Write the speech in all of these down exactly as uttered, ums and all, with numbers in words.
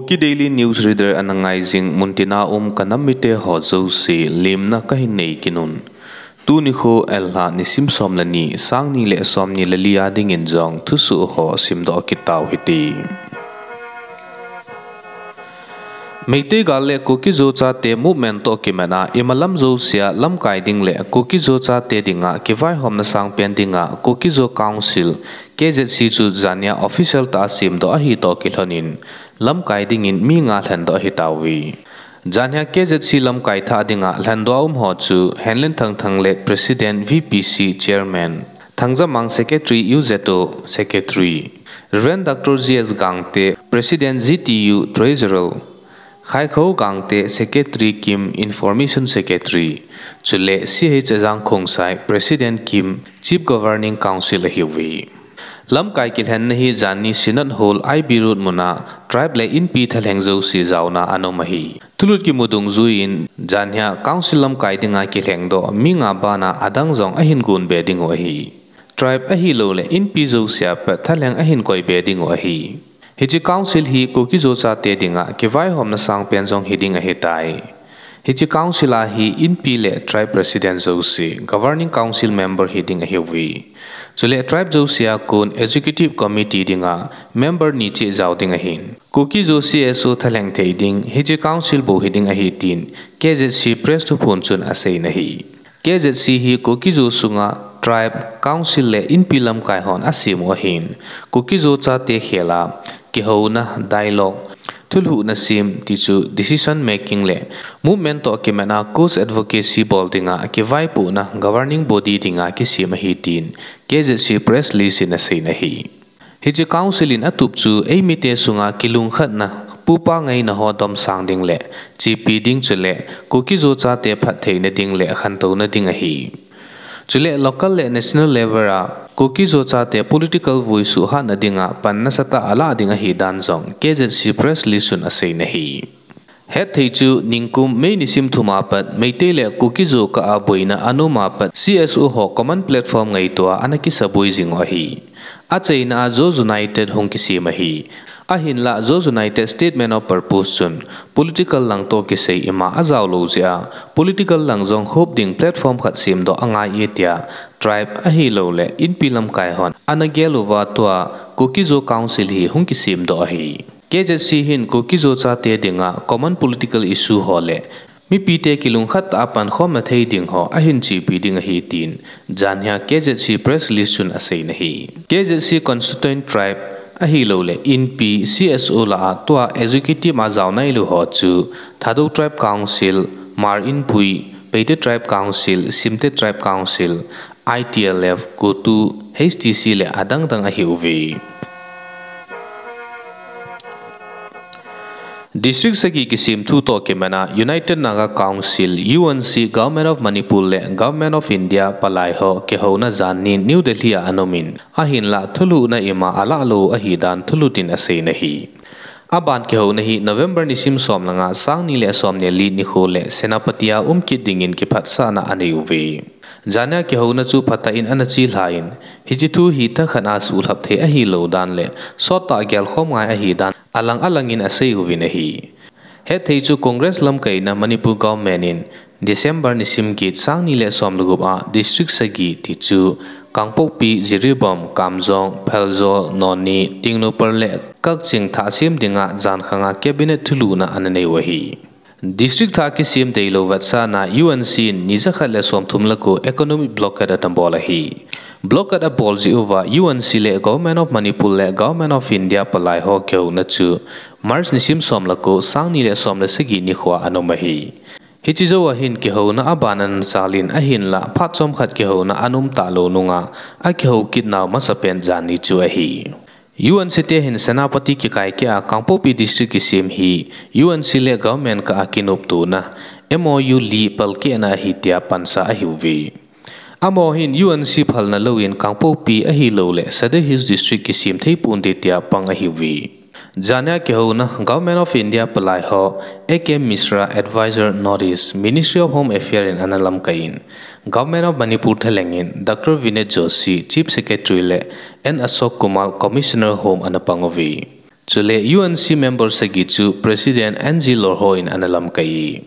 Kuki Daily News Reader ana ngai jing muntina um kanam mite ho jouse lemna kahin nei kit un. Tuni kho Elha nisim som le ni, sang ni le som ni le li a dingin jong thusoh ho simdoh kit tau hite. Meitei gal le Kuki-Zo chate movement toh kimat a imalam jousea lamkai ding le Kuki-Zo chate dinga kivaihomna sangpen dinga Kuki-Zo Council, K Z C chu janhia official tah a semdoh ahi toh kilhonin lamkai dingin mi nga lhendoh ahi tauve. Janhia K Z C lamkai thah dinga lhendoh a um ho chu Henlen Thangthang le President V P C Chairman, Thangjamang Secretary U Z O Secretary, Reverend Doctor G S Gangte President G T U Treasurer, Khaikhou Gangte Secretary cum Information Secretary, chule C H Ajang Khongsai President cum Chief Governing Council ahiuve. Lamkai kilhenna hi janhi Synod Hall I B Road muna tribe le Inpi thalheng jouse jaona ana um ahi. Thulhut kimu dungjuiyin janhia Council lamkai dinga kilhengdoh mi nga bana adang jong ahin gonbe dingu ahi. Tribe ahilouleh Inpi jousea pat thalheng ahin koibe dingu ahi. Hiche Council hi Kuki-Zo chate dinga kivaihomna sangpen jong hiding ahitai. Hiche Council a hi Inpi le Tribe President jouse Governing Council member hiding ahiuve. Chule Tribe jousea kon Executive Committee dinga member ni cheh jao ding ahin, Kuki-Zo C S O thalheng thei ding hiche Council bou hiding ahi tin K Z C press thuphon chun aseiyin ahi. K Z C hi Kuki-Zo sunga Tribe, Council le Inpi lamkai hon asem u ahin, Kuki-Zo chate khela kihouna, dialogue, thulhuhna sem tichu decision making le movement toh kimat a cause advocacy bol dinga kivaipohna governing body dinga kisem ahi tin K Z C press release in aseiyin ahi. Hiche Council in atup chu eimite sunga kilungkhatna, pupa ngaina ho domsang ding le chepi ding chule Kuki-Zo chate phattheina ding le khantouna ding ahi. Chule local le national level a Kuki-Zo chate political voice suhhatna dinga pan nasatah alah ding ahidan jong K Z C press release chun aseiyin ahi. Hetthei chu ningkum May nisim thum a pat Meitei le Kuki-Zo kah a boina ana um a pat C S O ho common platform ngaitoa ana kisaboi jing u ahi. Achaina a Zo United hung kisem ahi. Ahinla Zo United statement of purpose chun political lang toh kisei ima ajaolou jeh a political lang jong hop ding platform khat semdoh angai e tia tribe ahilouleh Inpi lamkai hon ana gel uva tua Kuki-Zo Council hi hung kisemdoh ahi. K Z C hin Kuki-Zo chate dinga common political issue ho le mipite kilungkhat tah a pankhomna thei ding ho ahin chepi ding ahi tin janhia K Z C press release chun aseiyin ahi. K Z C constituent tribe ahilouleh Inpi C S O lah a tua executive a jao nailou ho chu Thadou Tribe Council, Hmar Inpui, Paite Tribe Council, Simte Tribe Council, I T L F, COTU, H T C le adangdang ahiuve. District sagi kisem thu toh kimat a United Naga Council, U N C, Government of Manipur le Government of India palai ho kihouna janhi New Delhi a ana umin, ahinla thulhuhna ima alah lou ahidan thulhut in aseiyin ahi. Aban kihouna hi November nisim som le nga, sang ni le som ni le li nikho le Senapati a um kit dingin kiphatsahna anei uve. Janhia kihouna chu phatah in ana chelhan, hiche thu hi thakhat a suhlhap thei ahilou dan le sottah gelkhom ngai ahidan alang alangin asei uvin ahi. Hetthei chu Congress lamkaina Manipur government in December nisim get, sang ni le som le gup a district sagi tichu Kangpokpi, Jiribam, Kamjong, Pherzawl, Noni, Tengnoupal le Kakching thah sem dinga jankhanga cabinet thulhuhna ana nei u ahi. District thah kisem deilou vetsahna U N C in ni jakhat le somthum le ko economic blockade ana bol ahi. Blockade abol jeh uva U N C le Government of Manipur le Government of India palai ho kihouna chu March nisim som le ko, sang ni le som le sagi nikhoa ana um ahi. Hiche jou a hin kihouna aban ana chalin ahinla phat chomkhat kihouna ana um talou nunga akihou kit nau masapen janhi chu ahi. U N C te hin Senapati kikai keh a Kangpokpi district kisem hi U N C le government kah a kinoptona M O U li palkehna ahi tia pansa ahiuve. Amaho hin U N C phalna louvin Kangpokpi ahilouleh Sadar Hills district kisem thei ponte tia pang ahiuve. Janhia kihouna Government of India palai ho A K Mishra, Advisor North East, Ministry of Home Affairs in ana lamkai in, Government of Manipur thalheng in Doctor Vinod Joshi, Chief Secretary le N Ashok Kumar, Commissioner Home ana pang uve. Chule U N C member sagi chu President N G Lorho in ana lamkai e.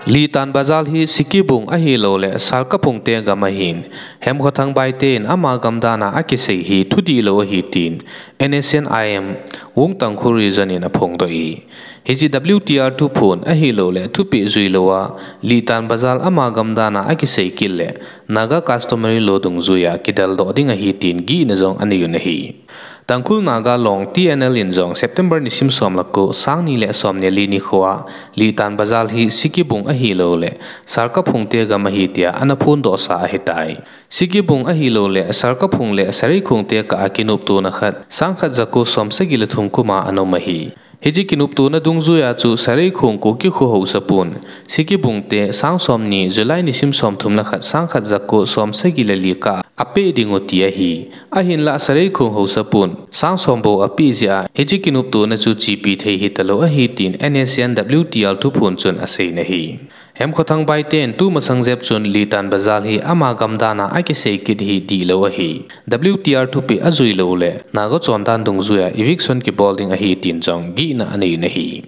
Litan Bazar hi Sikibung ahilouleh Sarkaphung te gam ahin, Hemkhothang Baite in ama gamdana akisei hi thudihlou ahi tin N S C N I M Wung Tangkhul Region in aphongdoh e. Hiche W T R thuphon ahilouleh thupeh juilouva, Litan Bazar ama gamdana akisei kit leh, Naga customary law dungjuiya kidaldoh ding ahi tin gihna jong anei un ahi. Tangkhul Naga Long T N L in jong September nisim som le ko, sang ni le som ni le li nikhoa, Litan Bazar hi Sikibung ahilouleh Sarkaphung te gam ahi tia ana phondohsa ahitai. Sikibung ahilouleh Sarkaphung le Sareikhong te kah a kinoptona khat, sang khat jako som sagi le thum kuma ana um ahi. Hiche kinoptona dungjuiya chu Sareikhong Kuki kho haosapun, Sikibung te sang somni July nisim somthum le khat, sang khat jako som sagi le li kah a apeh dingu ti ahi. Ahinlah Sareikhong haosapun sang som bou apeh jeh a hiche kinoptona chu chepi thei hitalou ahi tin N S C N W T R thuphon chun asei in ahi. Hemkhothang Baite in tumasang jep chun Litan Bazar hi ama gamdana akisei kit hi dihlou ahi. W T R thupeh ajuilou leh Naga chondan dungjuiya eviction kibol ding ahi tin jong gihna anei in ahi.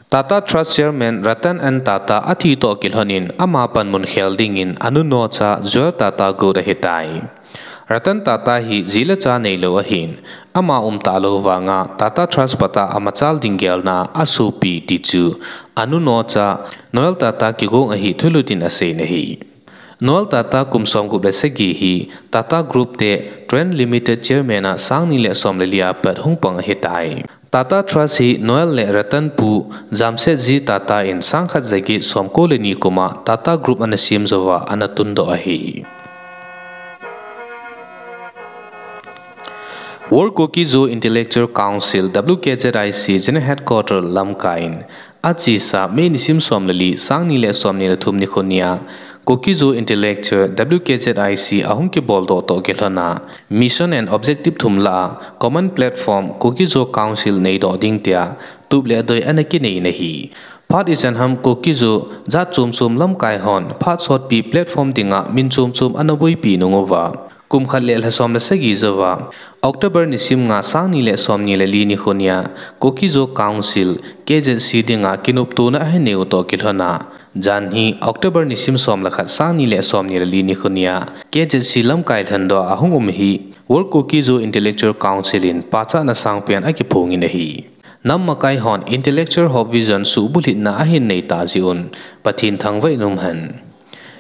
Tata Trust Chairman Ratan N Tata athi toh kilhonin ama panmun khel dingin anu nocha Joel Tata got ahitai. Ratan Tata hi ji le cha neilou ahin, ama umtalou vanga Tata Trust pata amachal ding gelna asopi ti chu anu nocha Noel Tata kigong ahi thulut in asei in ahi. Noel Tata kum somgup le sagi hi Tata Group te Trend Limited Chairman a sang ni le som le li a pat hung pang ahitai. Tata Trust hi Noel le Ratan pu Jamsetji Tata in sang khat jaget somko le ni kuma Tata Group ana sem jouva ana tundoh ahi. World Kuki-Zo Intellectual Council, W K Z I C, General Headquarter Lamka in achesa May nisim som le li, sang ni le som ni le thum nikho nia Kuki-Zo Intellectual, W K Z I C ahung kiboldoh toh kilhona Mission and Objective thum lah a Common Platform Kuki-Zo Council neidoh ding tia tup le adoi ana kinei in ahi. Phat ichan ham Kuki-Zo jat chom chom lamkai hon phat sotpi platform dinga min chom chom ana boipi nung uva, kum khat le lha som le sagi jouva, October nisim nga, sang ni le som ni le li nikho nia Kuki-Zo Council, K Z C dinga kinoptona ahin neiu toh kilhona, jan hi October nisim som le khat, sang ni le som ni le li nikho nia K Z C lamkai lhendoh a ahung um hi World Kuki-Zo Intellectual Council in pachatna sangpen akiphongin ahi. Nam makai hon intellectual ho vision suhbulhitna ahin nei tah jeh un Pathen thangvah in umhen.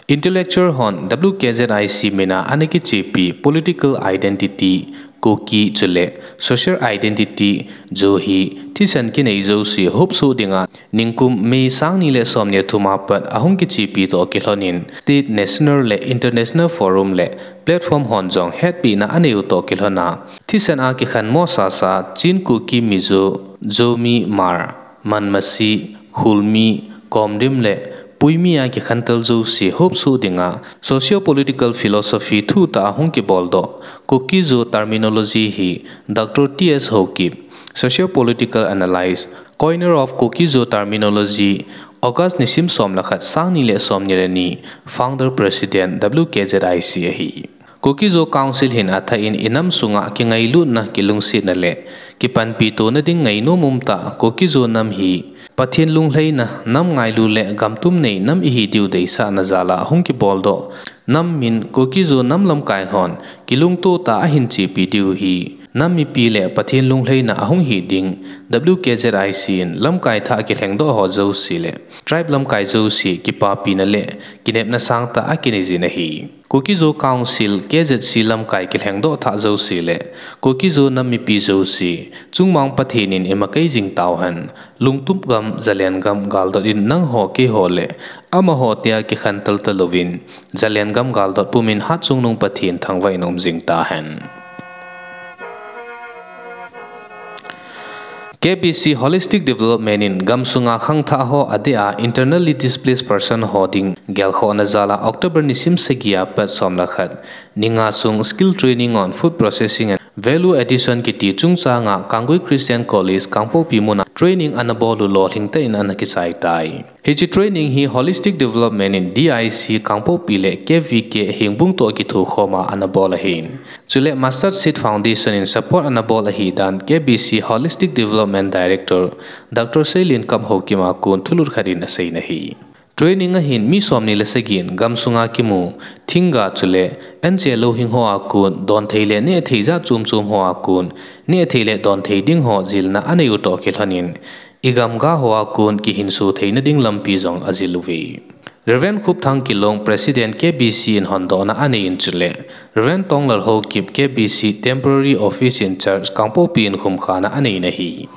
Intellectual hon W K Z I C mina ana kichepi political identity Kuki chule social identity Zo hi thisan kinei jouse hopsoh dinga ningkum May sang ni le som ni le thum a pat ahung kichepi toh kilhonin state, national le international forum le platform hon jong hetpina aneiu toh kilhona thisan a kikhenmo sasa Chin, Kuki, Mizo, Zomi, Hmar, Manmasi, Khulmi, Komdim le Puimi a kikhentel jouse hopsoh dinga socio-political philosophy thutah a hung kiboldoh Kuki-Zo terminology hi Doctor T S Haokip, socio-political analyst, coiner of Kuki-Zo terminology, August nisim som le khat, sang ni le som ni le ni, founder president W K Z I C ahi. Kuki-Zo Council hin athah in inam sunga kingailutna, kilungsetna le kipanpi tona ding ngainom umtah Kuki-Zo nam hi Pathen lunglhaina, nam ngailu le gamtum nei nam ihi diu deisahna jal a hung kiboldoh nam min Kuki-Zo nam lamkai hon kilungto tah a ahin chepi diu hi nam mipi le Pathen lunglhaina ahung hi ding W K Z I C in lamkai thah kilhengdoh ho jouse le tribe lamkai jouse kipapina le kinepna sangtah a kinei jin ahi. Kuki-Zo Council, K Z C lamkai kilhengdoh thah jouse le Kuki-Zo nam mipi jouse chungmang Pathen in imakai jing tauhen. Lungtup gam, Zalen gam galdot in nangho keiho le amaho tia kikhentel talouvin, Zalen gam galdot pumin hatchungnung Pathen thangvah in um jing tahen. K B C Holistic Development in gamsunga khangthah ho adeh a internally displaced person ho ding gelkhohna jal a October nisim sagi a pat som le khat, ni nga sung skill training on food processing and Value Addition kiti chungchanga Kanggui Christian College Kangpokpi muna training ana bol u lolhing tah in ana kisai tai. Hiche training hi Holistic Development in D I C Kangpokpi le K V K Hengbung toh kithokhoma ana bol ahin. Chule Mustard Seed Foundation in support ana bol ahi dan K B C Holistic Development Director Doctor Seilin Kamhokima kon thulut khat in asei na hi. Training ahin mi somni le sagi in gamsunga kimu, thingga chule anche louhing hoa kon, donthei le nehthei jat chom chom hoa kon, nehthei le donthei ding ho jilna anei u toh kilhon in, igamga hoa kon kihinso theina ding lampi jong ajil uve. Reverend Khupthang Kilong, President K B C in hondohna anei in chule Reverend Tonglal Haokip, K B C Temporary Office in Charge Kangpokpi in khumkhana anei na hi.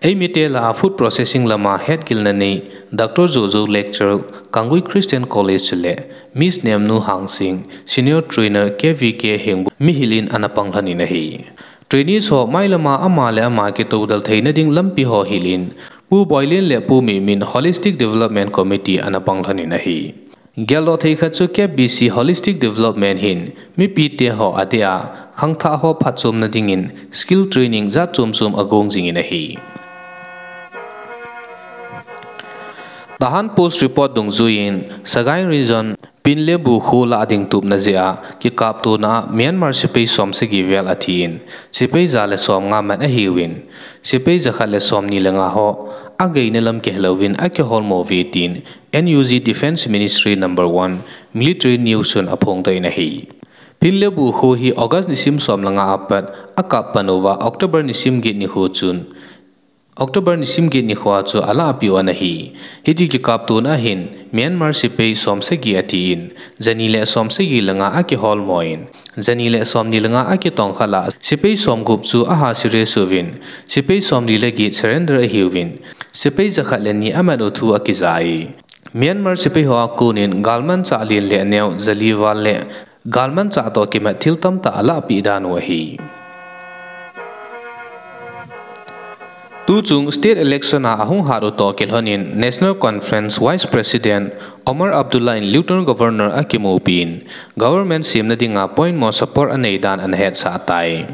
Eimite lah a food processing lama hetgilna nei Doctor Jojo, Lecturer, Kanggui Christian College chule Miss Nemnu Hangsing, Senior Trainer, K V K Hengbung, mihil in ana panglhon in ahi. Trainees ho mailama ama le ama kitoudal theina ding lampi ho hilin, Pu Boilin le Pu Mimin Holistic Development Committee ana panglhon in ahi. Geldoh thei khat chu K B C Holistic Development hin mipite ho adeh a khangthah ho phatchomna dingin skill training jat chom chom agong jingin ahi. Tahan Post report dungjuiyin, Sagaing Region, Pinlebu kho lah a ding tupna jeh a kikaptona a Myanmar sepai somsagi vel athiin, sepai ja le somnga mat ahiuvin, sepai jakhat le somni le nga ho ageina lam kihelouvin akiholmo uve tin, N U G Defence Ministry number one Military News chun aphongdoh in ahi. Pinlebu kho hi August nisim som le nga apat akap pan uva October nisim get nikho chun, October nisim get nikho chu alahpeh u ana hi. Hiche kikaptona hin Myanmar sepai somsagi athiin, jani le somsagi le nga akiholmo in, jani le somni le nga akitongkha lah a sepai somgup chu aha serious uvin, sepai somli le get surrender ahiuvin, sepai jakhat le ni amat u thu akijai. Myanmar sepai ho a konin galmanchah len le aneo, jali val le galmanchah toh kimat thil tamtah alahpeh dan u ahi. Tuchung state election a ahung hat u toh kilhonin National Conference Vice President Omar Abdullah in Lieutenant Governor akimupi in government semna dinga poimo support anei dan ana hetsah tai.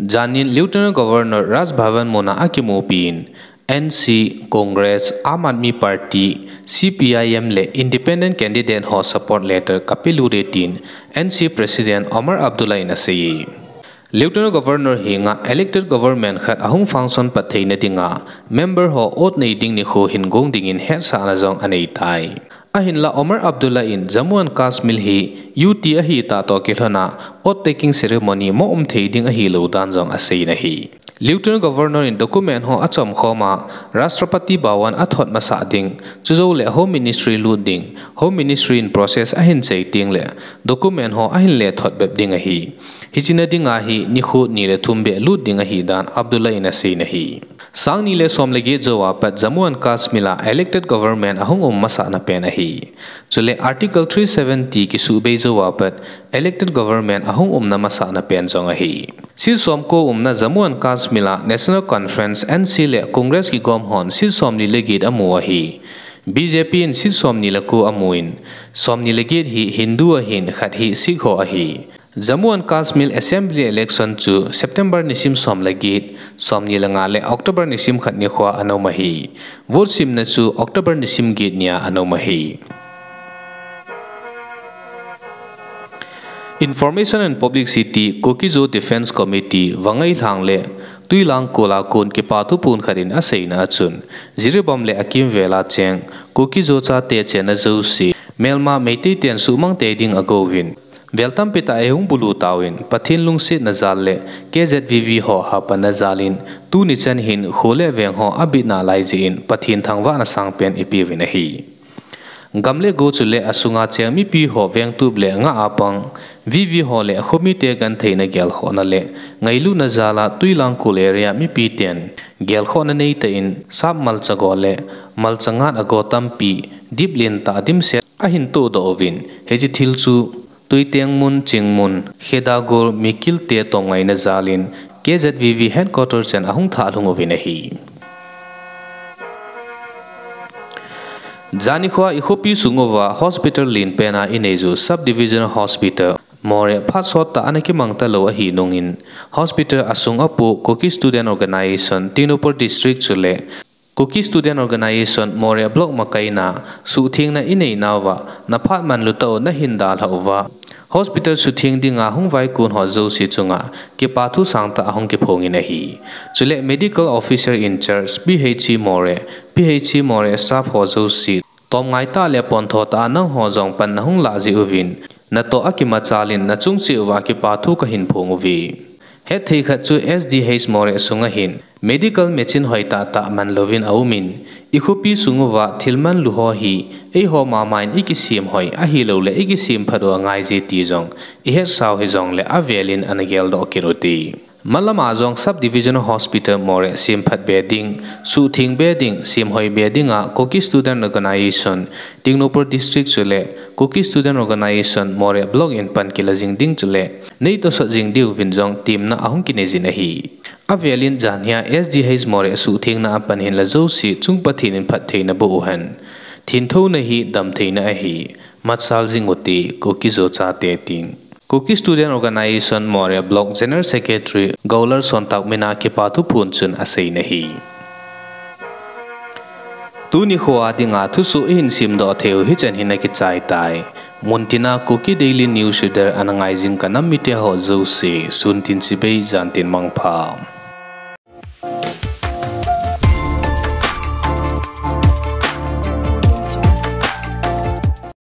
Janin Lieutenant Governor Raj Bhavan muna akimupi in N C, Congress, Aam Aadmi Party, C P I M le independent candidate ho support letter kapeh lut e tin N C President Omar Abdullah in asei e. Lieutenant Governor henga elected government khat ahung function pat theina dinga member ho oath nei ding nikho hin gong dingin hetsahna jong anei tai. Ahinla Omar Abdullah in Jammu and Kashmir hi U T ahitah toh kilhona oath taking ceremony mo um thei ding ahilou dan jong asei na hi. Lieutenant Governor in document ho achomkhom a Rashtrapati Bhavan athot masah ding, chujou le Home Ministry lut ding, Home Ministry in process ahin chai tengle document ho ahin lethot bep ding ahi. Hiche na dinga hi nikho ni le thum beh lut ding ahi dan Abdullah in asei na hi. Sangni le som le get jou a pat Jammu and Kashmir a elected government ahung um masahna pen ahi. Chule Article three seventy kisuhbei jou a pat elected government ahung umna masahna pen jong ahi. Seat somko umna Jammu and Kashmir a National Conference, N C le Congress kigom hon seat somli le get amu ahi. B J P in seat somni le ko amun, somni le get hi Hindu ahin, khat hi Sikh ho ahi. Jammu and Kashmir Assembly election chu September nisim som le get, somni le nga le October nisim khat nikhoa ana um ahi. Vote simna chu October nisim get nia ana um ahi. Information and Publicity, Kuki-Zo Defence Committee, Vangai Lhang le Tuilang Kul a kon kipa thuphon khat in aseina a chun, Jiribam le akimvel a cheng Kuki-Zo chate chenna jouse, melma Meitei ten suhmang tei ding agouvin, vel tampi tah eihung bulu tauvin, Pathen lungsetna jal le K Z V V ho hapanna jal in, tuni chan hin kho le veng ho abit nalai jeh in Pathen thangvahna sangpen ipeuvin ahi. Gam le go chule asunga cheng mipi ho vengtup le ngah a pang, V V ho le khomite gentheina gelkhohna le ngailutna jal a Tuilang Kul area mipi ten gelkhohna neitah in sap malcha go le malcha ngat ago tampi dip lentah dimset ahin tohdoh uvin, hiche thil chu Tuiteng mun, Chingmun, Khedagol, Mikilte tomngaina jal in K Z V V headquarter chan ahung thalhung uvin ahi. Jani khoa ikhopi sung uva hospital lenpen a inei u Sub Divisional Hospital Moreh phat sot tah ana kimang talou ahi nungin, hospital asung apoh Kuki Student Organisation Tengnoupal District chule Kuki Student Organisation Moreh Block makaina suhthengna inei nauva, naphat manlu tau nahin dalhah uva, hospital suhtheng dinga hung vaikon ho jouse chunga kipathu sangtah ahung kiphongin ahi. Chule Medical Officer in Charge, P H C Moreh, P H C Moreh staff ho jouse, tomngai tah le pontho tah a nangho jong pan nahung lah jeh uvin, natoh akimachalin nachung cheh uva kipathu kahin phong uve. Hetthei khat chu S D H Moreh sunga hin medical machine hoitah tah manlouvin aumin, ikhopi sung uva thil manlu ho hi eiho mamain ikisem hoi ahiloule ikisem phat u angaije ti jong ihetsau hijongle avelin ana geldoh kit ute. Malama jong Sub Divisional Hospital Moreh semphat be ding, suhtheng be ding, semhoi be dinga Kuki Student Organisation Tengnoupal District chule Kuki Student Organisation Moreh Block in pan kila jing ding chule neitosot jing diuvin jong temna ahung kinei jin ahi. Avelin janhia S D H Moreh suhthengna a pan hinla jouse chung Pathen in phattheina boh uhen. Thinthouna hi damtheina ahi. Machal jing ute, Kuki-Zo chate, tin Kuki Student Organisation Moreh Block General Secretary Golar Sontak mina kipathu phon chun aseiyin ahi. Tunikho a dinga thusoh ihin semdoh theiu hichan hin akichai tai. Muntina Kuki Daily News Reader ana ngai jing kanam mite ho jouse, sun tin chibai, jan tin mangpha.